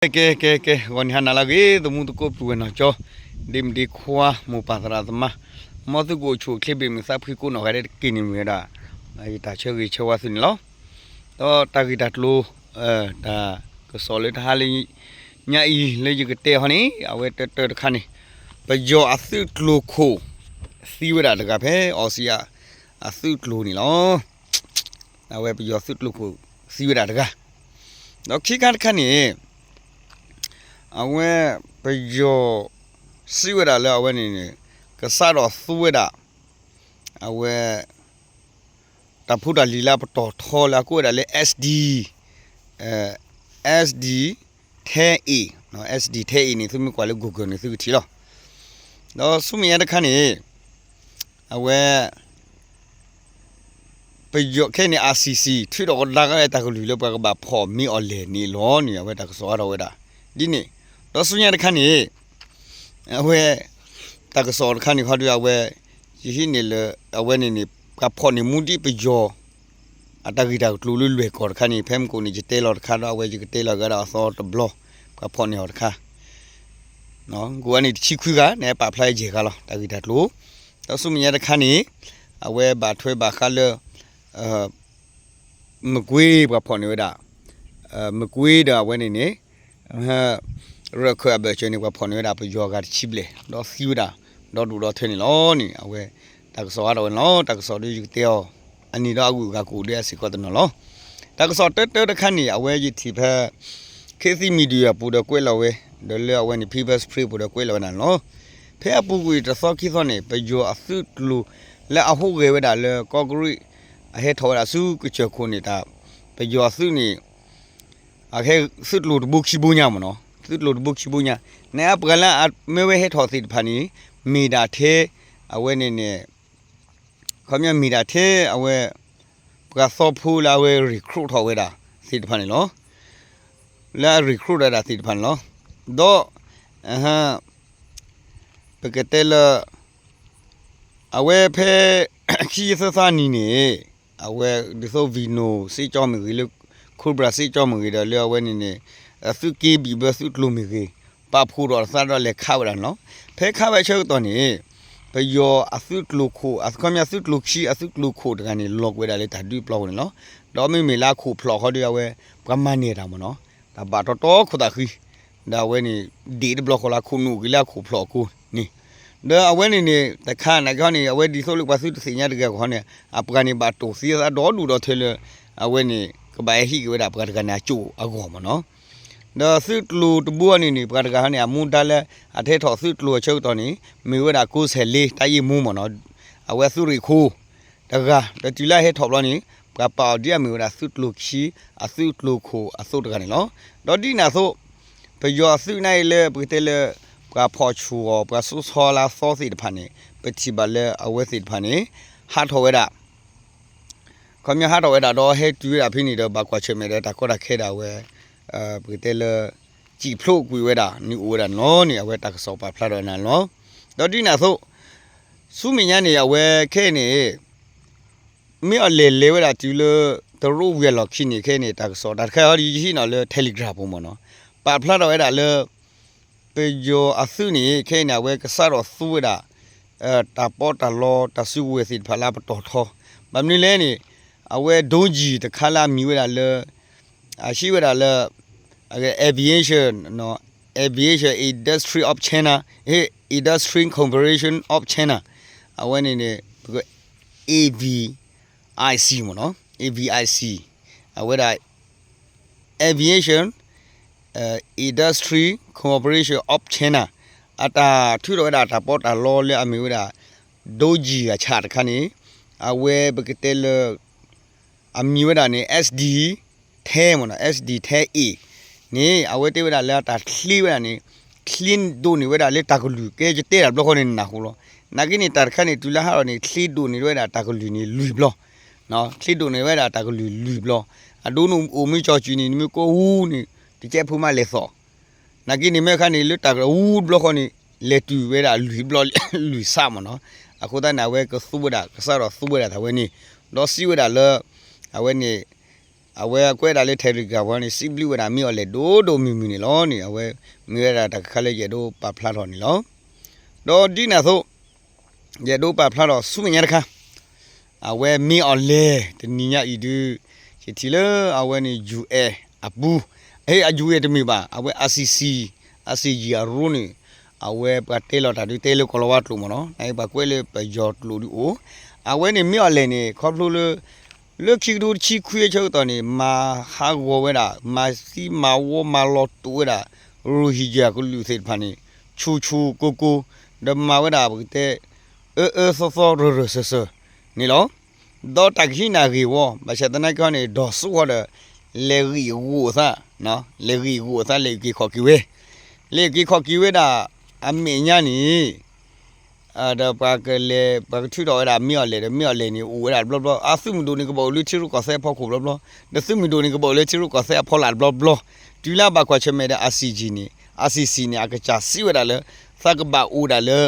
ကဲ ကဲ ကဲ ကဲ ဂီၤနံၤဟါနၤလၢအဂ့ၤ သမူသကိးပုၢ်ဝဲၢ်နီၢ်ကၠီ ဒ့မုၣ်ဒ့ခွါ မိၢ်ပၢ်သရၣ်သမါ မ်သုကအိၣ်ဆူၣ်အိၣ်ချ့ဘၣ်မုာ်သးဖှံကိးနီၢ်ဂၤဒဲးတက့ၢ်န့ၣ်မ့ၢ်ဝဲဒၣ် ယတၢ်ဆၢဂ့ၤဆၢဝါသုန့ၣ်လီၤ. ဒီးတၢ်ဂ့ၢ်တၢ်ကျိၤ တၢ်ကစီၣ်လၢတဟါလၢညါအံၤလၢယကတဲဟီန့ၣ် အဝဲတၢတၢတခါန့ၣ် ပယီၤအသုးကျိၤခိၣ် သံဝဲဒၣ်တဂၤဖဲအီစံယါ အသုးကျိၤန့ၣ်လီၤ. အဝဲပယီၤသုးကျိၤခိၣ်သံဝဲဒၣ်တဂၤ ဒီးခံခါတခါန့ၣ် အဝဲပယီၤစံးဝဲဒၣ်လၢအဝဲန့ၣ်န့ၣ် ကစးထီၣ်သူဝဲဒၣ် အဝဲ တၢ်ဖိတၢ်လံၤလၢအပတီၢ်ထီလၢအကိးဝဲဒၣ်လၢ SD SD ထဲအံၤ SD ထဲအံၤန့ၣ် သုမ့ၢ်ကွၢ်လၢ Google န့ၣ် သုကထံၣ်လီၤ. ဒီးဆူမဲာ်ညါတခါန့ၣ် အဝဲ ပယီၤခဲအံၤန့ၣ် ICC ထုးထီၣ်ကဒါက့ၤတၢ်ကလုၢ်လၢပှၤကဘၣ်ဖီၣ်မ့ၢ်အီၤလဲၣ်န့ၣ်လီၤန့ၣ် အဝဲတၢ်ကစီၣ်အါထီၣ်ဝဲဒၣ် ဒ်န့ၣ် ဒီးဆူညါတခါန့ၣ် အဝဲ တၢ်ကစီၣ်တခါန့ၣ်ခီဒီး အဝဲ ယဟံးန့ၢ်လၢ အဝဲန့ၣ်န့ၣ် ပှၤဖီၣ်န့ၢ်မူဒံးပယီၤ အတၢ်ဂ့ၢ်တၢ်ကျိၤလၢလွဲၢ်ကီၢ်တခါန့ၣ် ဖဲမုၢ်ကိၣ်န့ၣ် ယတဲလီၤတခါဒီး အဝဲယကတဲလီၤဂၤဒီးအသီတဘျီ ပှၤဖီၣ်န့ၢ်အီၤတခါ ကအိၣ်ဝဲန့ၣ်တဆံခွံဂၤန့ၣ်ပာ်ဖျါယဲၢ်ဂၤလီၤ တၢ်ဂ့ၢ်တၢ်ကျိၤ ဒီးဆူမဲာ်ညါတခါန့ၣ် အဝဲဘၣ်ထွဲဘၣ်ဃးလၢ မကွ့ပှၤဖီၣ်န့ၢ်ဝဲဒၣ် မကွ့ဒီးအဝဲန့ၣ်န့ၣ် ရၢၢ်ခၢၣ်အဘၢၣ်စၢၤန့ၣ် ပှၤဖီၣ်န့ၢ်ဝဲဒၣ်ပယီၤဂၤတဆံဘျဲၣ် ဒီးသံဝဲဒၣ် ဒီဒူၣ်ဒီထၢန့ၣ်လီၤန့ၣ် အဝဲ တၢ်ကစီၣ်အါထီၣ်ဝဲန့ၣ်လီၤ တၢ်ကစီၣ်ဒီးယကတဲအီၤ အနံၤဒီးအဂုၤအဂၤကအိၣ်ဒီးအစ့ၢ်ကီးတနီၤလီၤ. တၢ်ကစီၣ်တၢတၢတခါန့ၣ် အဝဲယထံၣ်ဖဲ ခေတ်သစ် Media အပူၤဒီးကွဲးလီၤဝဲ ဒီးလၢအဝဲန့ၣ် People's Spring ပူၤဒီးကွဲးလီၤဝဲဒၣ်န့ၣ်လီၤ. ဖဲအပူၤကွံာ်တသီခံသီန့ၣ် ပယီၤအသုးကျိၤလၢအဟူးဂဲၤဝဲဒၣ်လၢကီၢ်ကရံး အဟဲထီၣ်ဝဲဒၣ်ဆူကစၢၢ်ခိၣ်န့ၣ်တၢ် ပယီၤအသုးန့ၣ် အကဟဲသုးကျိၤတဘိခံဘိညါမ့ၢ်နီၤ သုးကျိၤတဘိခံဘိညါ န့ၣ်အပှၤလၢအမ့ၢ်ဝဲဟဲထီၣ်သ့ၣ်တဖၣ်န့ၣ် မ့ၢ်ဒၣ်ထဲ အဝဲန့ၣ်န့ၣ် ခီပညီမ့ၢ်ဒၣ်ထဲအဝဲ ပှၤသီဖိလၢအဝဲ recruit ထီၣ်ဝဲဒၣ်သ့ၣ်တဖၣ်န့ၣ်လီၤ. လၢအ recruit ဝဲဒၣ်သ့ၣ်တဖၣ်န့ၣ်လီၤ. ဒီး ပကတဲလၢ အဝဲဖဲ ခံသၢသီနံၤန့ၣ် အဝဲဒ်သိး Venom စ့ၢ်ကီးမ့ၢ်ဂ့ၤလၢ Cobra စ့ၢ်ကီးမ့ၢ်ဂ့ၤဒီးလၢအဝဲန့ၣ်န့ၣ် သုးက့ဘံၣ်ဘၢသုးကျိၤမ့ၢ်ဂ့ၤ ပာ်ဖှိၣ်ထီၣ်အသးဒီးလဲၤခးဝဲဒၣ်န့ၣ်လီၤ. ဖဲခးဝဲအဆၢကတီၢ်န့ၣ် ပယီၤအသုးကျိၤခိၣ် အခီပညီသုးကျိၤခံ အသုးကျိၤခိၣ်တဂၤန့ၣ် လီၤကွံာ်ဝဲဒၣ်လၢတၢ်ဒုးပျီပူၤန့ၣ်လီၤ. ဒီးမ့မ့ၢ်လၢအခိၣ်ဖျီၣ်ဃီဒီးအဝဲ ပှၤမၤန့ၢ်တၢ်မ့ၢ်နီၤ တၢ်ဘၣ်တီတီခိၣ်သးဃံ ဒီးအဝဲန့ၣ် ဒ့ၣ်တဘျီဃီလၢအခိၣ်နူာ်က့ၤလၢအခိၣ်ဖျီၣ်အကိန့ၣ် ဒီးအဝဲန့ၣ်န့ၣ် တခါနာ်က့ဟီန့ၣ် အဝဲဒ်သိးလၢပှၤသုတသ့ၣ်ညါတဂ့ၤအဂီၢ်န့ၣ် အပှၤန့ၣ်ဘၣ်တိၢ်သံအသးဒီဒူၣ်ဒီထၢလၢ အဝဲန့ၣ် ကဘၣ်ဟဲဟံးက့ၤဝဲဒၣ်ပှၤတဂၤန့ၣ်အကၠိၣ်အဂီၢ်မ့ၢ်နီၤ ဒီးသုးကျိၤတဘိန့ၣ်န့ၣ် ပှၤတဂၤဟီန့ၣ် အမူဒါလၢ အတဟဲထီၣ်သုးကျိၤအဆၢကတီၢ်န့ၣ် မ့ၢ်ဝဲဒၣ်ကိးဆဲးလ့ တၢ်ယ့ၢ်မူမ့ၢ်နီၤ အဝဲသုးရ့ၣ်ခိၣ် တဂၤ ဒီးတုၤလၢအဟဲထီၣ်ဘျီန့ၣ် ပှၤပာ်အီၤဒ်အမ့ၢ်ဝဲဒၣ်သုးကျိၤခံ အသုးကျိၤခိၣ်အသိးတဂၤန့ၣ်လီၤ. ဒီးဒ်န့ၣ်အသိး ပယီၤအသုးန့ၣ်အံၤလၢပကတဲလၢ ပှၤဖီၣ်ဆူၣ်အီၤ ပှၤစိာ်ဆီလၢအသီသ့ၣ်တဖၣ်န့ၣ် ပထံၣ်ဘၣ်လၢအဝဲသ့ၣ်တဖၣ်န့ၣ် ဟးထီၣ်ဝဲဒၣ် ခီပညီဟးထီၣ်ဝဲဒၣ်ဒီးဟဲတုၤဝဲဒၣ်ဖဲန့ၣ်ဒီးဘၣ်ကွၢ်ဆၢၣ်မဲာ်ဒီးတၢ်ကီတၢ်ခဲဒၣ်ဝဲ ပကတဲလၢ စံၣ်ဖျိးကွံာ်ဝဲဒၣ်န့ၣ်အိၣ်ဝဲဒၣ်န့ၣ်လီၤန့ၣ် အဝဲတၢ်ကစီၣ်ပာ်ဖျါထီၣ်ဝဲဒၣ်န့ၣ်လီၤ. ဒီးဒ်န့ၣ်အသိး ဆူမဲာ်ညါန့ၣ် အဝဲခဲအံၤန့ၣ် မ့ၢ်အီၤလဲၤလဲၤဝဲဒၣ်တုၤလၢ တရူးဝံၤအလီၢ်ခံန့ၣ် ခဲအံၤန့ၣ် တၢ်ကစီၣ်တၢ်တခါအံၤဒီးယဟံးန့ၢ်လၢ Telegram ပူၤမ့ၢ်နီၤ ပာ်ဖျါထီၣ်ဝဲဒၣ်လၢ ပယီၤအသုးန့ၣ် ခဲအံၤန့ၣ် အဝဲကစးထီၣ်သူဝဲဒၣ် တၢ်ပီးတၢ်လီတၢ်စုကဝဲၤသ့ၣ်တဖၣ်လၢအပတီၢ်ထီ ဘၣ်မနုၤလဲၣ်န့ၣ် အဝဲ ဒုံးကျည် တခါလၢအမံၤဝဲဒၣ်လၢ အဟံးဝဲဒၣ်လၢ aviation aviation industry of China, industry corporation of China အဝဲန့ၣ်န့ၣ် ပက AVIC မ့ၢ်နီၤ AVIC အဝဲဒၣ် Aviation Industry Corporation of China အတၢ်ထုးထီၣ်ဝဲဒၣ် တၢ်ပီးတၢ်လီလၢအမ့ၢ်ဝဲဒၣ် ဒိကံၢ်အဆၣ်တခါန့ၣ် အဝဲပကတဲလၢ အမံၤဝဲဒၣ်န့ၣ် SD ten မ့ၢ်နီၤ SD ten A န့ၣ် အဝဲတဲဝဲဒၣ်လၢအတၢ်ချ့ဝဲဒၣ်န့ၣ် ချ့ဒိးန့ၢ်ဝဲဒၣ်လၢတၢ်ကလုၢ် ကဲယတဲတၢ်တဘျီဃီန့ၣ်နၢ်ဟူလီၤ. နာ်က့န့ၣ် တၢ်တခါန့ၣ် တုၤလၢဟးထီၣ်န့ၣ် ချ့ဒိးန့ၢ်ဝဲဒၣ်တၢ်ကလုၢ်န့ၣ်လွံၢ်ဘျီ ချ့ဒိးန့ၢ်ဝဲဒၣ်တၢ်ကလုၢ်လွံၢ်ဘျီ အဒိန့ၣ်အိၣ်မ့ၢ်ကၠီၤစုၤန့ၣ် နမ့ၢ်ကိးဟူန့ၣ် တကဲဖိမးလဲၤသိး နာ်က့န့ၣ်မ့ၢ်အခါန့ၣ် လၢတၢ်ကလုၢ်ဝူတဘျီဃီန့ၣ် လဲၤတုၤဝဲဒၣ်လွံၢ်ဘျီ လွံၢ်ဆးမ့ၢ်နီၤ. အဃိသတးန့ၣ် အဝဲကသူဝဲဒၣ် ကစးထီၣ်သူဝဲဒၣ်တၢ်ဝဲန့ၣ် ဒီးစံးဝဲဒၣ်လၢ အဝဲန့ၣ် အဝဲကွဲးဒၣ်လၢ Telegram ဝဲန့ၣ် စံးဘျုးဝဲဒၣ်မ့ၢ်အီၤလဲၣ်ဒိၣ်ဒိၣ်မုၢ်မုၢ်န့ၣ်လီၤန့ၣ် အဝဲမ့ၢ်ဝဲဒၣ်တၢ်တခါလၢယအဲၣ်ဒိးပာ်ဖျါထီၣ်န့ၣ်လီၤ. ဒီးဒ်န့ၣ်အသိး ယအဲၣ်ဒိးပာ်ဖျါထီၣ်ဆူမဲာ်ညါတခါ အဝဲမ့ၢ်အီၤလဲၣ် တနံၤညါအံၤဒုး ယထံၣ်လၢအဝဲန့ၣ် ယူၢ်အဲၣ်အပူၤ, အ့ အယူၢ်အဲၣ်တမ့ၢ်ဘၣ် အဝဲ ICC, ICJ အရူန့ၣ် အဝဲပှၤတဲလီၤတၢ်ဒုးတဲလၢကီၢ်လီၤဝါကျိာ်မ့ၢ်နီၤ, နအံၤပှၤကွဲးလၢပယီၤကျိာ်ဒုးအိၣ်, အဝဲန့ၣ်မ့ၢ်အီၤလဲၣ်န့ၣ် ခီဖျိလၢ လၢခံကထိတဆံခွံအဆၢကတီၢ်န့ၣ် မၤဟးဂီၤဝဲဒၣ် မၤသံမၤဝီမၤလီၤတိာ်ဝဲဒၣ် ရိဟံၣ်ကၠၢ်ကလုာ်သ့ၣ်တဖၣ်န့ၣ် ဆူၣ်ဆူၣ်ကိၢ်ကိၢ်, ဒီးမၤဝဲဒၣ်ပကတဲ အၢအၢသီသီရၢၢ်ရၢၢ်စၢၤစၢၤန့ၣ်လီၤ. ဒီးတၢ်ကဟံးန့ၢ်ဂ့ၢ်ဝီ ဘၣ်ဆၣ်သနာ်က့ဟီန့ၣ် ဒီးဆူၣ်ဃီဒီး လဲၤဂံၢ်ဂိၢ်အသး, လဲၤဂံၢ်ဂိၢ်အသး လဲၤအုၣ်က့ၤခီၣ်က့ၤဝဲ, လဲၤအုၣ်က့ၤခီၣ်က့ၤဝဲဒၣ် အမဲာ်ညါန့ၣ် ဒီးပှၤကလဲၤ ပှၤကထုးထီၣ်ဝဲဒၣ်မ့ၢ်အီၤလဲၣ်ဒီး မ့ၢ်အီၤလဲၣ်န့ၣ် အိၣ်ဝဲဒၣ်တဘျီဘျီ, အသုးမုၢ်ဒိၣ်န့ၣ် ကဘၣ်အိၣ်လၢထံရူၢ်ကီၢ်သဲးအဖီခိၣ်ဘျီဘျီ, ဒီးသုးမုၢ်ဒိၣ်န့ၣ် ကဘၣ်အိၣ်လၢထံရူၢ်ကီၢ်သဲးအဖီလာ်တဘျီဘျီ, တုၤလၢအဘၣ်ကွၢ်ဆၢၣ်မဲာ်ဒီး ICJ န့ၣ် ICC န့ၣ် အကစၢ်စံးဝဲဒၣ်လၢ သးကဘၣ်အိၣ်ဒၣ်လၢ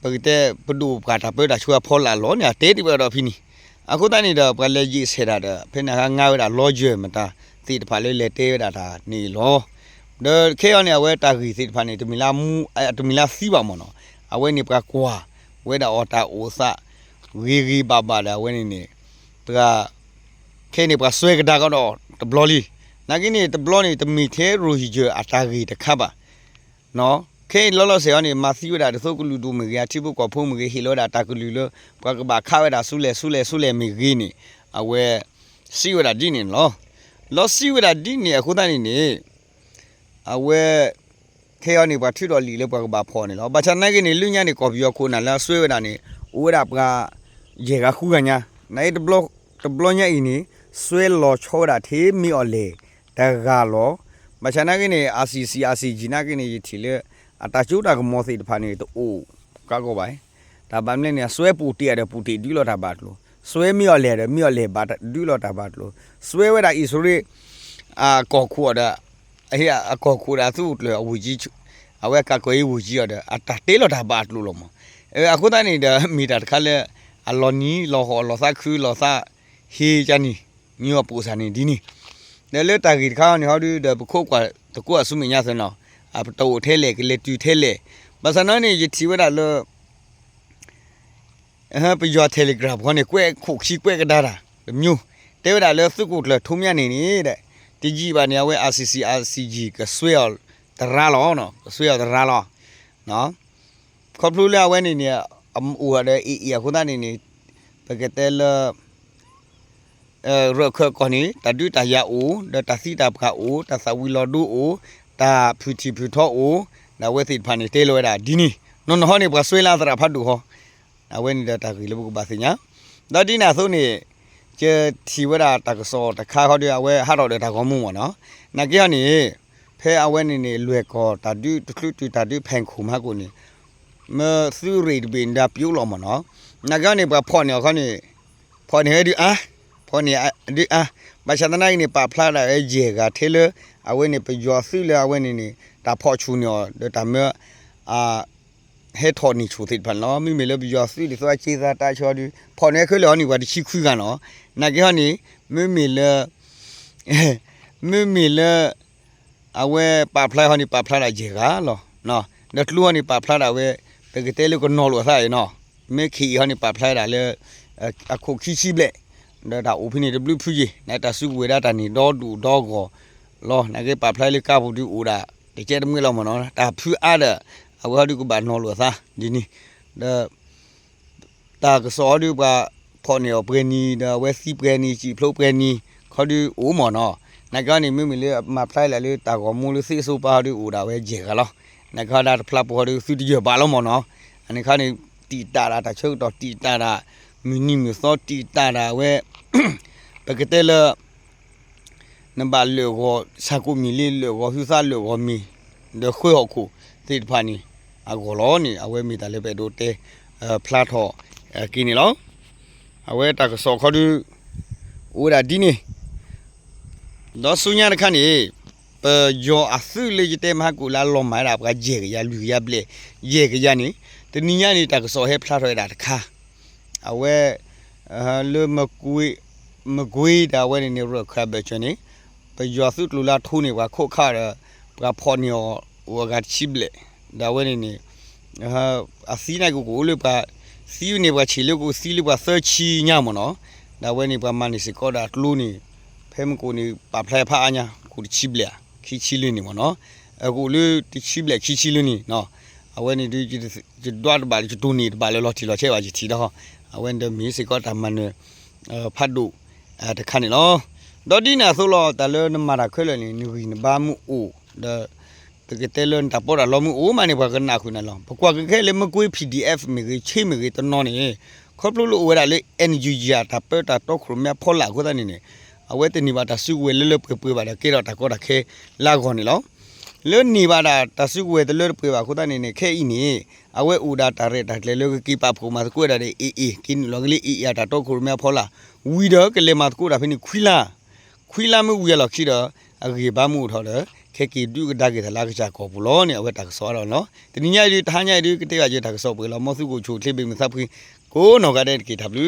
ပကတဲ ပဒိၣ်ပှၤတၢ်ပၢတၢ်ဆှၢအဖီလာ်လီၤန့ၣ် အတဲတ့ၢ်ဝဲဒီးဖဲန့ၣ်, အဃိသတးန့ၣ်ဒီး ပှၤလဲၤယံာ်ဆဲးတၢ်ဒီး ဖဲန့ၣ်ဟးငါဝဲဒၣ်လီယၢၢ်မတၤသ့ၣ်တဖၣ်လၢလဲၤတဲဝဲဒၣ်တၢ်န့ၣ်လီၤ. ဒီးခဲအံၤန့ၣ် အဝဲတၢ်ဂ့ၢ်သ့ၣ်တဖၣ်န့ၣ် တမ့ၢ်လၢမူ တမ့ၢ်လၢသံဘၣ်မ့ၢ်နီၤ, အဝဲန့ၣ်ပှၤကွၢ်ဝဲဒၣ်အီၤတၢ်အိၣ်သး ဂ့ၤဂ့ၤဘၣ်ဘၣ်ဒီး အဝဲန့ၣ်န့ၣ် ပှၤ ခဲအံၤန့ၣ် ပှၤစွဲကဒါကဒီးတဘျီလံ. နာ်က့န့ၣ် တဘျီန့ၣ် တမ့ၢ်ထဲရိဟံၣ်ကၠၢ်အတၢ်ဂ့ၢ်တခါဘၣ် ခဲအံၤလီၤလီၤဆဲးအံၤန့ၣ် မၤသံဝဲဒၣ်ဒ်သိးကလုာ်ဒူၣ်မ့ၢ်ဂ့ၤ အထံဖိကီၢ်ဖိမ့ၢ်ဂ့ၤ ဟ့ၣ်လီၤဝဲဒၣ်တၢ်ကလုၢ်လၢ ပှၤကဘၣ်ခးဝဲဒၣ်ဆူလဲၣ်ဆူလဲၣ်ဆူလဲၣ်မ့ၢ်ဂ့ၤန့ၣ် အဝဲ စံးဝဲဒၣ်ဒ်န့ၣ်လီၤ. လီၤစံးဝဲဒၣ်ဒ်န့ၣ်အဃိသတးန့ၣ်န့ၣ် အဝဲ ခဲအံၤန့ၣ် ပှၤထုးထီၣ်လံာ်လၢပှၤကဘၣ်ဖီၣ်န့ၣ်လီၤ. ဘၣ်ဆၣ်သနာ်က့န့ၣ် လၢညါန့ၣ် ကီၢ်ပယီၤခိၣ်နၢ်လၢအစွဲဝဲဒၣ်န့ၣ် အိၣ်ဝဲဒၣ်ပှၤ ယဲၢ်ဂၤဃုဂၤညါ, နာ်က့ တဘျီညါအံၤန့ၣ် စွဲလီၤဆီဝဲဒၣ်ထဲမ့ၢ်အီၤလဲၣ်တဂၤလီၤ. ဘၣ်ဆၣ်သနာ်က့န့ၣ် ICC ICJ နာ်က့န့ၣ် ယထံၣ်လၢ အတၢ်စိတၢ်ကမီၤသ့ၣ်တဖၣ်န့ၣ် တအိၣ်ကးကီဘၣ်. တၢ်ဘၣ်မနုၤလဲၣ်န့ၣ် အစွဲပူၤတ့ၢ်ဒီးပူၤတ့ၢ်ဒုးလီၤတၢ်ဘၣ်အကျိၤ, စွဲမ့ၢ်အီၤလဲၣ်ဒီးမ့ၢ်အီၤလဲၣ်ဘၣ်ဒုးလီၤတၢ်ဘၣ်အကျိၤ, စွဲဝဲဒၣ်အံၣ်စရ့လး အကီၢ်ခိၣ်ဒီး အကီၢ်ခိၣ်ဒီးအသုးခိၣ်ကျၢၢ်အဝူၢ်ကံ အဝဲကးကီၤအံၤဝူၢ်ကံအီၤဒီး အတၢ်တဲလီၤတၢ်ဘၣ်အကျိၤလီၤမး. အဃိသတးန့ၣ်ဒီး မ့ၢ်တၢ်တခါလၢ အလီၤနံၤလီၤဟီၣ်လီၤသးခုလီၤသး ဟ့ကန့ၣ် ညီအပိာ်စၢ်န့ၣ်ဒ်န့ၣ်, ဒီးလၢတၢ်ဂ့ၢ်တခါအံၤန့ၣ် ဟီဒုဒီး ပခိးကွၢ်တကိးအဆူမဲာ်ညါသ့ၣ်နီၤ, အတအိၣ်ထဲလဲၣ် ကလဲၤတုၤထဲလဲၣ်, ဘၣ်ဆၣ်နီၤန့ၣ် ယထံၣ်ဝဲဒၣ်လၢ ပယီၤ Telegram ဃီန့ၣ် ကွဲးခိၣ်ခံကွဲးကဒါတၢ် တမျိုး, တဲဝဲဒၣ်လၢသုးခိၣ်ကျၢၢ်ထိးမၠါန့ၣ်န့ၣ်ဒီး တယံာ်ဘၣ်န့ၣ် အဝဲ ICC ICJ ကစွဲအီၤတရါလီၤ, ကစွဲအီၤတရါလီၤ. ခီဖျိလၢအဝဲန့ၣ်န့ၣ် အအိၣ်ဒီး AA အဃိသတးန့ၣ်န့ၣ် ပကတဲလၢ ရၢၢ်ခၢၣ်ကီၢ်န့ၣ် တၢ်ဒုးတၢ်ယၤအိၣ်, ဒီးတၢ်သံတၢ်ပှၢ်အိၣ်, တၢ်သးဝံၤလီၤဒိအိၣ်, တၢ်ဖုၣ်ထံၣ်ဖုၣ်ထီအိၣ်, ဒီးအဝဲသ့ၣ်တဖၣ်န့ၣ် တဲလီၤဝဲဒၣ်ဒ်န့ၣ်, နီၢ်နီၢ်ဟီန့ၣ် ပှၤစွဲလၢအသရၣ်ဖးဒိၣ်ဃီ, အဝဲန့ၣ်ဒီးတၢ်ဂ့ၢ်လၢပကဘၣ်သ့ၣ်ညါ, ဒီးဒ်န့ၣ်အသိးန့ၣ် ယထံၣ်ဝဲဒၣ်တၢ်ကစီၣ်တခါဃီဒီး အဝဲဟးထီၣ်ဒီးတၢ်ဂီၤမူမ့ၢ်နီၤ, နာ်က့ဟီန့ၣ် ဖဲအဝဲန့ၣ်န့ၣ် လွဲၢ်ကီၢ်တၢ်ဒုး တချုးတုၤတၢ်ဒုးဖဲခိၣ်မဟါကိၣ်န့ၣ် မ့ၢ်သုးရ့ၣ်တဘ့ၣ်န့ၣ်ဒီးပျိလီၤမ့ၢ်နီၤ, နာ်က့ဟီန့ၣ် ပှၤဖီၣ်န့ၢ်အီၤခီန့ၣ် ဖီၣ်န့ၢ်ဝဲဒုးအါ, ဖီၣ်န့ၢ်ဒုးအါ, ဘၣ်ဆၣ်သနာ်က့န့ၣ် ပာ်ဖျါဒၣ်ဝဲယဲၢ်ဂၤထဲလၢ အဝဲန့ၣ် ပယီၤသုးလၢအဝဲန့ၣ်န့ၣ် တၢ်ဖီၣ်ဆူၣ်န့ၢ်အီၤ ဒီးတၢ်မၢ ဟဲထီၣ်န့ၢ်ဆူၣ်သ့ၣ်တဖၣ်န့ၣ်လီၤ. မ့မ့ၢ်လၢပယီၤသုးဒ်သိးအက့သးတၢ်ဆၢအီၤဒုး ဖီၣ်န့ၢ်ခဲလၢာ်အီၤန့ၣ် ပှၤတဆံခွံဂၤနီၤ, နာ်က့ဟီန့ၣ် မ့မ့ၢ်လၢ မ့မ့ၢ်လၢ အဝဲပာ်ဖျါဟီန့ၣ် ပာ်ဖျါဒၣ်ယဲၢ်ဂၤလီၤ. ဒီးတချုးဟီန့ၣ် ပာ်ဖျါဒၣ်ဝဲ ပကတဲလၢကနီၤလိာ်အသးအံၤနီၤ, မ့ၢ်ခံအံၤဟီန့ၣ် ပာ်ဖျါဒၣ်လၢ အခိၣ်ခံဆံဘျဲၣ်, ဒီးတၢ်အိၣ်ဖဲန့ၣ်တဘျုးဖုယံၤ နတၢ်စုကဝဲၤဒၣ်တၢ်န့ၣ်ဒီဒူၣ်ဒီဂီၢ်လီၤ. နာ်က့ပာ်ဖျါလၢကါပူၤဒုးအိၣ်ဒၣ် တကဲတမှဲလီၤမ့ၢ်နီၤ, တၢ်ဖုအါဒီး အဝဲဟီဒုးကဘၣ်နီၤလိာ်အသးဒ်န့ၣ်, ဒီး တၢ်ကစီၣ်ဟီဒုးပှၤဖီၣ်န့ၢ်အီၤပှဲၤနံၤ ဒီးအဝဲသံပှဲၤနံၤ စံၣ်ဖျိပှဲၤနံၤ ခီဒုးအိၣ်မ့ၢ်နီၤ, နာ်က့ဟီန့ၣ် မ့မ့ၢ်လၢမၤဖျါလၢတၢ်ဂီၤမူလၢသ့ၣ်စိပၤဟီဒုးအိၣ်ဒၣ်ဝဲယဲၢ်ဂၤလီၤ. နာ်က့ဟီဒၣ်တဖျါပူၤဟီဒုးသုတယၢၢ်ဘၣ်လီၤမ့ၢ်နီၤ, အန့ၣ်ခါန့ၣ် တံာ်တာ်ဒၣ်တၢ်ဆၢကတီၢ် တံာ်တာ်ဒၣ် မုၢ်နံၤမုၢ်သီ တံာ်တာ်ဒၣ်ဝဲ ပကတဲလၢ နဘၣ်လၢာ်ဂီၤဆၣ်ကိးမံၤလံ လၢာ်ဂီၤဟုသး လၢာ်ဂီၤမ့ၤ ဒီးဃၢဟီၣ်ခိၣ်သ့ၣ်တဖၣ်န့ၣ် အဂီၢ်လီၤန့ၣ် အဝဲမ့ၢ်တၢ်လၢပအဲၣ်ဒိးတဲ ဖျါထီၣ်က့ၤန့ၣ်လီၤ. အဝဲတၢ်ကစီၣ်ခီဒုး အိၣ်ဝဲဒၣ်ဒ်န့ၣ် ဒီးဆူညါတခါန့ၣ် ပယီၤအသုးလၢယတဲမဟါကိၣ်လၢအလီၤမၢ်ဝဲဒၣ်ပှၤယဲၢ်ကယၤ လွံၢ်ကယၤဘျဲၣ် ယဲၢ်ကယၤန့ၣ် တနံၤညါန့ၣ် တၢ်ကစီၣ်ဟဲဖျါထီၣ်ဝဲဒၣ်တခါ အဝဲ လၢမကွ့ မကွ့ၤဒီးအဝဲန့ၣ်န့ၣ် ရၢၢ်ခၢၣ်ဘၢၣ်စၢၤန့ၣ် ပယီၤသုးကျိၤလၢအထူန့ၣ် ပှၤခိးခးဒီး ပှၤဖီၣ်န့ၢ်အီၤအိၣ်အဂၤတဆံဘျဲၣ်, ဒီးအဝဲန့ၣ်န့ၣ် အသံန့ၣ်ကအိၣ်လၢပှၤ သံန့ၣ်ပှၤဆံးလၢကအိၣ်သံလၢပှၤသၢဆံညါမ့ၢ်နီၤ, ဒီးအဝဲန့ၣ်ပှၤမၤန့ၢ်စ့ၢ်ကီးဒီးအကျိန့ၣ် ဖဲမုၢ်ကိၣ်န့ၣ် ပာ်ဖျါဖးအါညါ ကအိၣ်တဆံဘျဲၣ်ဧါ ခံဆံလၢန့ၣ်မ့ၢ်နီၤ, အကအိၣ်လၢတဆံဘျဲၣ်ခံဆံလၢန့ၣ်နီၤ, အဝဲန့ၣ်ဒုး ယဒွးတဘၣ်လၢယတိၢ်န့ၢ်တဘၣ်လၢလီၤတံၢ်လီၤဆဲးဘၣ်ယထံၣ်ဒီး အဝဲန့ၣ်ဒီးမ့ၢ်စ့ၢ်ကီးတၢ်မၤနၢၤ ဖးဒိၣ်တခါန့ၣ်လီၤ. ဒီးဒ်န့ၣ်အသိးလီၤ တၢ်လၢနမၤတၢ်ခဲလၢာ်န့ၣ် နဂံၢ်နဘါမ့ၢ်အိၣ်ဒီး ပကတဲလၢနတၢ်ပီးတၢ်လီမ့ၢ်အိၣ်မးန့ၣ် ပှၤကနၣ်ဃုာ်နၤလီၤ. ပကွၢ်က့ၤခဲလၢာ် မကွ့ၤ P D F မ့ၢ်ဂ့ၤ ဆ့မ့ၢ်ဂ့ၤ တနီၤန့ၣ် ခီဖျိလၢအိၣ်ဝဲဒၣ်လၢ NUG တၢ်ပၢတၢ်တီခိၣ်ရိၣ်မဲအဖီလာ်အဃိသတးန့ၣ်န့ၣ် အဝဲတန့ၢ်ဘၣ်တၢ်စုကဝဲၤလၢလၢပှဲၤပှဲၤဘၣ်ဒီး ကဲထီၣ်တၢ်ကီတၢ်ခဲလၢအဂီၢ်န့ၣ်လီၤ. လၢန့ၢ်ဘၣ်ဒၣ်တၢ်စုကဝဲၤတလၢတပှဲၤဘၣ်အဃိသတးန့ၣ်န့ၣ် ခဲအံၤန့ၣ် အဝဲအိၣ်ဒၣ်တၢ်ရဲၣ်တၢ်ကျဲၤလၢကက့ၤပာ်ဖှိၣ်မၤသကိးဝဲဒၣ်ဒီး AA က့ၤနုာ်လီၤက့ၤလၢ AA အတၢ်တီခိၣ်ရိၣ်မဲအဖီလာ် ဝံၤဒီးကလဲၤမၤသကိးတၢ်ဖဲန့ၣ်ခွံလါ ခွံလါမ့ၢ်ဝံၤအလီၢ်ခံဒီး အဂံၢ်အဘါမ့ၢ်အိၣ်ထီၣ်ဒီး ခဲက့ၤဒုးကဒါက့ၤတၢ်လၢအကစၢ်ကီၢ်ပူၤလီၤန့ၣ် အဝဲတၢ်ကစီၣ်အါထီၣ်န့ၣ်လီၤ. တနံၤညါအံၤဒုး တဟါညါအံၤဒုး ကတဲဘၣ်ယတၢ်ကစီၣ်ပှဲၤလီၤ. မ်သုကအိၣ်ဆူၣ်အိၣ်ချ့ ဘၣ်မုာ်သးဖှံ ကိးနီၢ်ဂၤဒဲးတက့ၢ်. တၢ်ဘျုး